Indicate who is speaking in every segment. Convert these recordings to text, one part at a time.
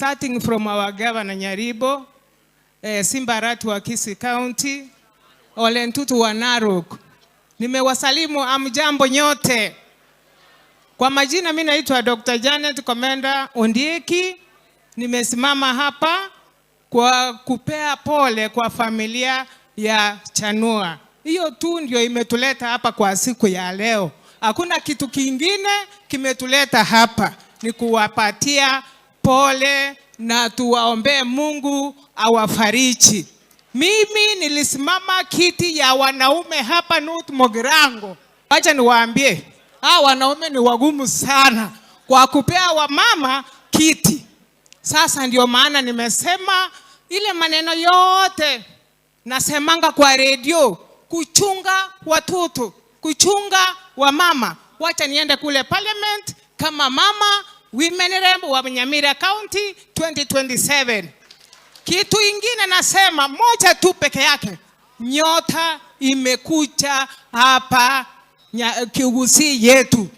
Speaker 1: Starting from our governor Nyaribo, Simba Arati wa Kisii County, Ole Ntutu wa Narok. Nimewasalimu, amjambo nyote. Kwa majina mimi naitwa Dr. Janet Komenda Ondieki. Nimesimama hapa kwa kupea pole kwa familia ya Chanua. Hiyo tu ndio imetuleta hapa kwa siku ya leo. Hakuna kitu kingine kimetuleta hapa, ni kuwapatia pole na tuwaombee Mungu awafariji. Mimi nilisimama kiti ya wanaume hapa North Mugirango. Wacha niwaambie, hawa wanaume ni wagumu sana kwa kupea wamama kiti. Sasa ndio maana nimesema ile maneno yote nasemanga kwa redio, kuchunga watoto, kuchunga wamama. Wacha niende kule parliament kama mama women rep wa Nyamira County 2027. Kitu ingine nasema moja tu peke yake, nyota imekuja hapa Kigusii yetu.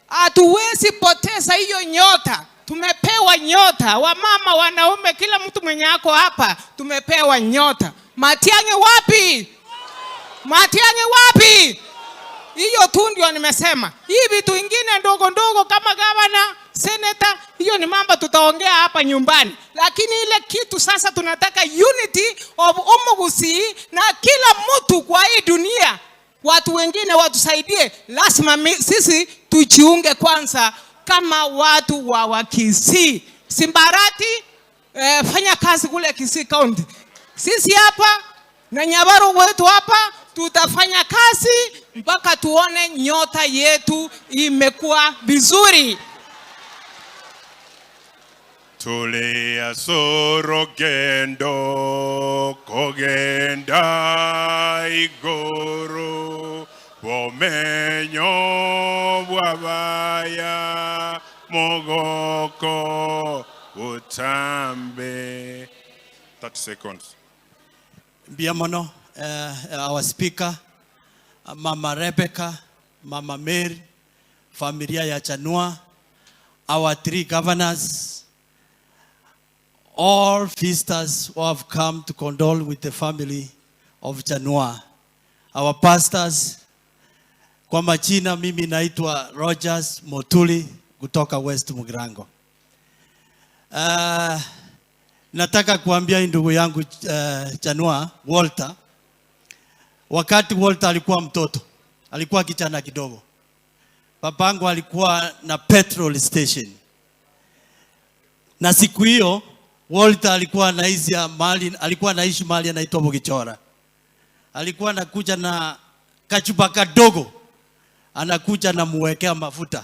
Speaker 1: Hatuwezi poteza hiyo nyota. Tumepewa nyota, wamama, wanaume, kila mtu mwenye ako hapa tumepewa nyota. Matiang'i wapi? Matiang'i wapi? Hiyo tu ndio nimesema. Hii vitu ingine ndogo ndogo kama gavana, senator, hiyo ni mambo tutaongea hapa nyumbani, lakini ile kitu sasa tunataka unity of Omogusii na kila mtu kwa hii dunia, watu wengine watusaidie. Lazima sisi tujiunge kwanza kama watu wa Wakisii. Simba Arati, fanya kazi kule Kisii County. Sisi hapa na Nyabaro wetu hapa tutafanya kazi mpaka tuone nyota yetu imekuwa vizuri.
Speaker 2: Tulia sorogendo kogenda igoro bomenyo bwabaya mogoko utambe. 30 seconds.
Speaker 3: Mbiamono, our speaker, Mama Rebecca, Mama Mary, familia ya Chanua, our three governors, all visitors who have come to condole with the family of Chanua, our pastors. Kwa majina mimi naitwa Rogers Motuli kutoka West Mugirango. Nataka kuambia hii ndugu yangu Chanua Walter, wakati Walter alikuwa mtoto, alikuwa kijana kidogo, babangu alikuwa na petrol station, na siku hiyo Walter alikuwa anaishi mahali, alikuwa anaishi mahali anaitwa Bugichora. Alikuwa anakuja na kachupa kadogo, anakuja na muwekea mafuta.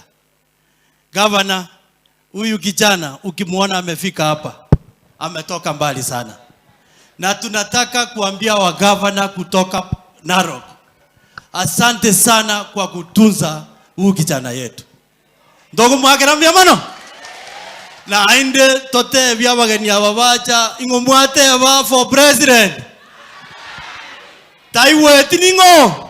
Speaker 3: Governor, huyu kijana ukimwona amefika hapa, ametoka mbali sana, na tunataka kuambia wagavana kutoka Narok, asante sana kwa kutunza huyu kijana yetu. Ndogo mwakera mbiamano na ainde tote bya bageni aba bacha ing'omwate aba for president taiweti ning'o,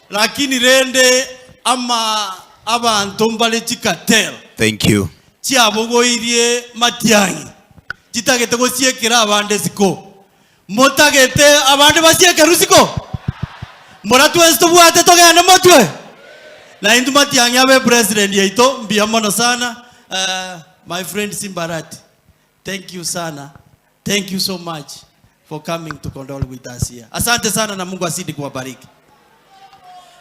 Speaker 3: lakini rende ama abantu mbale chikatel.
Speaker 4: Thank you.
Speaker 3: Chiabogoirie Matiang'i chitagete gosiekera abande siko motagete abande basiekeru siko mbora twesi tobwate togende motwe na intu Matiang'i abe president yaito. Mbia mono sana. My friend Simba Arati, thank you sana, thank you so much for coming to condole with us here. Asante sana na Mungu azidi kuwabariki.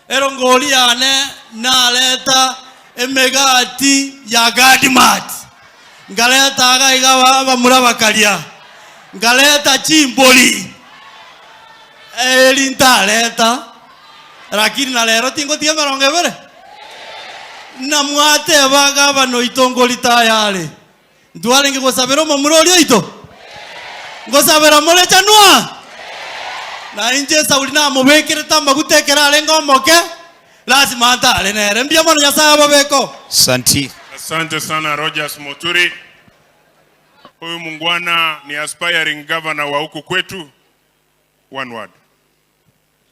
Speaker 3: Erongoli yane naleta emegati ya Gadmat, ngaleta agaiga bamura bakaria, ngaleta chimboli eri ntaleta, lakini na lero tingotiga merongo ebere na mwateba gavana itongoli tayari ntwarenge gosabera omomura oria oito ngosabera more Chanua na inche Sauli namobekere amaguta ekero arenge omoke lazima ntare nere. Mbia mono, Nyasaye ababeko.
Speaker 4: Santi.
Speaker 2: Asante sana, Rogers Moturi. Huyu mungwana ni aspiring governor wa huku kwetu. One word.